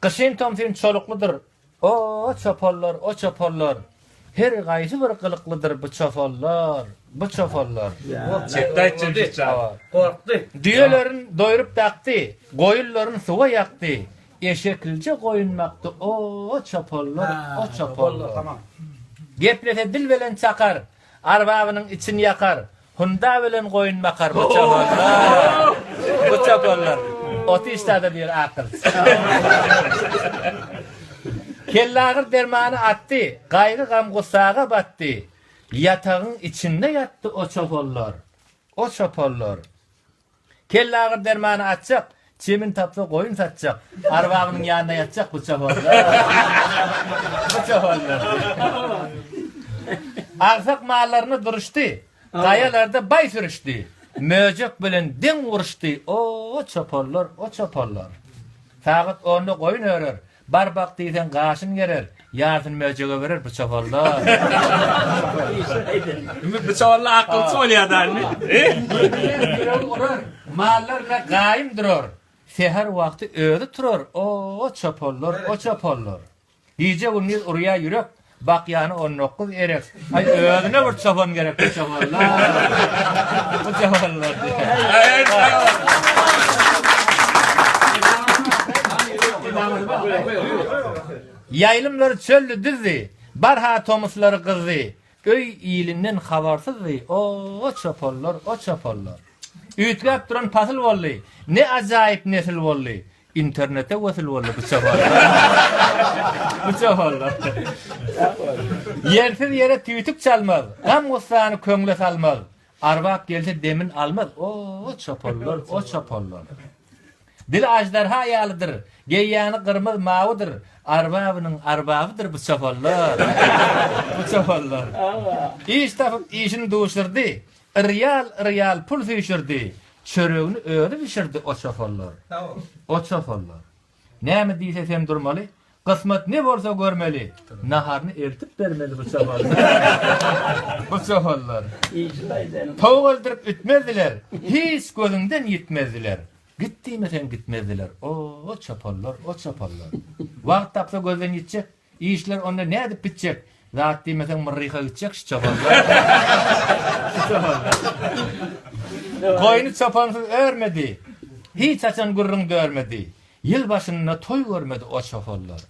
Gyşyn tomsyn çoluklydyr, O çopanlar, o çopanlar, Her gaýsy bir gylyklydyr bu çopanlar, bu çopanlar. Çekdi aýtjak hiç zat. Gorkdy. Düýelerin doýrup dakdy, Goýunlaryn suwa ýakdy, Eşeklije goýun bakdy, O çopanlar, o çopanlar. Geplese dil bilen çakar, Arbabynyň için ýakar, Hunda bilen goýun bakar bu çopanlar. Bu çopanlar. Otyşda-da bir akyl. Kellagyr dermany atdy, Gaýgy-gam gussaga batdy. Ýatagyň içinde ýatdy o çopanlar. O çopanlar. Kellagyr dermany atjak, çemin tapsa goýun satjak, arbabynyň ýanynda ýatjak bu çopanlar. Bu çopanlar. Agsak mallaryna duruşdy, gaýalarda baý sürüşdi, möjek bilen deň uruşdy, o çopanlar, o çopanlar. Sagat onda goýun örer, Bar bak diýseň gaşyn gerer, ýarsyny möjege berer bu çopanlar. Indi bu çopanlar akylçy bolýar da indi. Ýüregi urar, mallar bilen gaýym durar. Säher wagty özi turar, o çopanlar, o çopanlar. Gije-gündiz urýar ýürek, bakýany 19 erek. Aý özüne bir çopan gerek bu çopanlar. Bu çopanlar. Ýaýlymlary çöldi düzdi, barha tomuslary gyzdy. Öý ilinden habarsyzdy, o çopanlar, o çopanlar. Üýtgäp duran pasyl boldy, ne ajaýyp nesil boldy. Internete wesil boldy bu çopanlar. Bu çopanlar. Ýersiz ýere tüýtük çalmaz, gam-gussany köňle salmaz. Arbap gelse demin almaz, o çopanlar, o çopanlar. Dili aždarha ýalydyr, geýýäni gyrmyz mawydyr, arbabynyň arbabydyr bu çopanlar. Bu çopanlar. Iş tapyp işini duşurdy, yrýal-yrýal pul süýşürdi, çöregini özi bişirdi o çopanlar. O çopanlar. Näme diýse sen durmaly, Kysmat ne bolsa görmeli, naharyny eltip bermeli bu çopanlar. Bu çopanlar. Towuk öldürip ütmezdiler, hiç gözüňden ýitmezdiler. Git diýmeseň gitmezdiler. O çopanlar, o çopanlar. Wagt tapsa gözden ýitjek, işler onda nädip bitjek? Zat diýmeseň myrryha gitjek şu çopanlar. Şu çopanlar. Goýny çopansyz örmedi, hiç haçan gürrüň dörmedi. Ýyl başynda toý görmedi o çopanlar,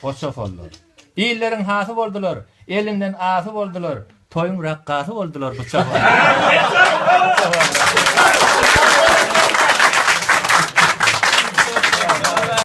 o çopanlar. Illeriň hasy boldular, elinden asy boldular, toýuň rakgasy boldular bu çopanlar. Bu çopanlar.